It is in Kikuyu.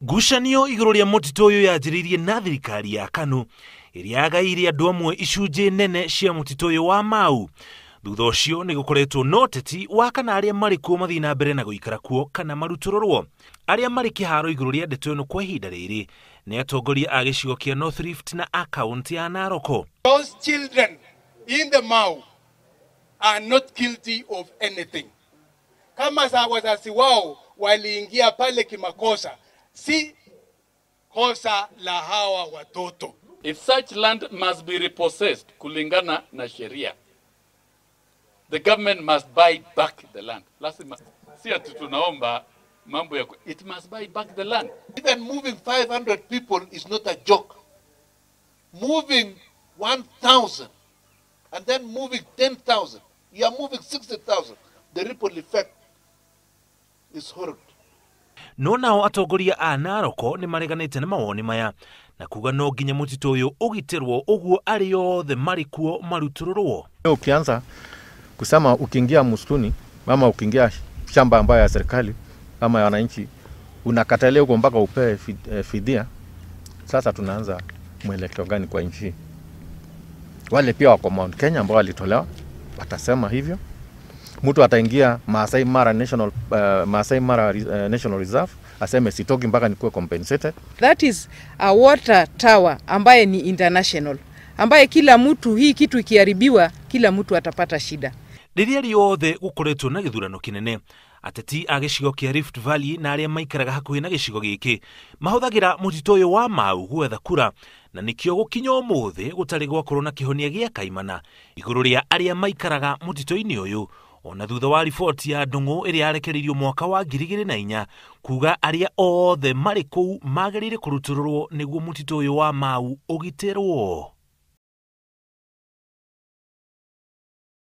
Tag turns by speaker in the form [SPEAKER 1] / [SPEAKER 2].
[SPEAKER 1] Ngucanio igũrũ rĩa mũtitũ ũyũ yanjĩrĩirie na thirikari ya KANU ĩrĩa yagaĩire andũ amwe icunjĩ nene cia mũtitũ ũyũ wa Mau. Thutha ũcio nĩ gũkoretwo na ũteti wa kana arĩa marĩ kuo mathiĩ na mbere na gũikara kuo kana marutũrũrwo. Arĩa marĩ kĩharo igũrũ rĩa ndeto ĩno kwa ihinda rĩrĩ nĩ atongoria a gĩcigo kĩa North Rift na a kaũntĩ ya Narok.
[SPEAKER 2] Those children in the Mau are not guilty of anything. Kama sa wazazi wao waliingia pale kimakosa, si kosa la hawa watoto.
[SPEAKER 3] If such land must be repossessed kulingana na sheria, the government must buy back the land. Lazima, si ati tunaomba mambo ya, it must buy back the land.
[SPEAKER 4] Even moving 500 people is not a joke. Moving 1,000 and then moving 10,000, you are moving 60,000. The ripple effect is horrible.
[SPEAKER 1] No nao atongoria a Narok nĩ mareganĩte na mawoni maya na kuga no nginya mũtitũ ũyũ ũgitĩrwo ũguo arĩa othe marĩ kuo marutũrũrwo.
[SPEAKER 5] Ukianza kusema ukiingia msituni ama ukiingia shamba ambayo ya serikali ama ya wananchi unakatalia huko mpaka upewe fidia, sasa tunaanza mwelekeo gani kwa nchi? Wale pia wako Mount Kenya ambao walitolewa watasema hivyo. Mtu ataingia Maasai Mara National, Maasai Mara National Reserve aseme sitoki mpaka nikuwe compensated.
[SPEAKER 6] That is a water tower ambaye ni international, ambaye kila mtu, hii kitu ikiharibiwa kila mtu atapata shida.
[SPEAKER 1] Rĩrĩa rĩothe gũkoretwo na gĩthurano kĩnene, ateti a gĩcigo kĩa Rift Valley na arĩa maikaraga hakuhĩ na gĩcigo gĩkĩ mahũthagĩra mũtitũ ũyũ wa Mau gwetha kura, na nĩkĩo gũkinya ũmũthĩ gũtarĩ gwakorwo na kĩhonia gĩa kaimana igũrũ rĩa arĩa maikaraga mũtitũ-inĩ ũyũ, ona thutha wa riboti ya Ndung'u ĩrĩa yarekereirio mwaka wa 2004 kuga arĩa othe marĩ kũu magĩrĩire kũrutũrũrwo nĩguo mũtitũ ũyũ wa Mau ũgitĩrwo.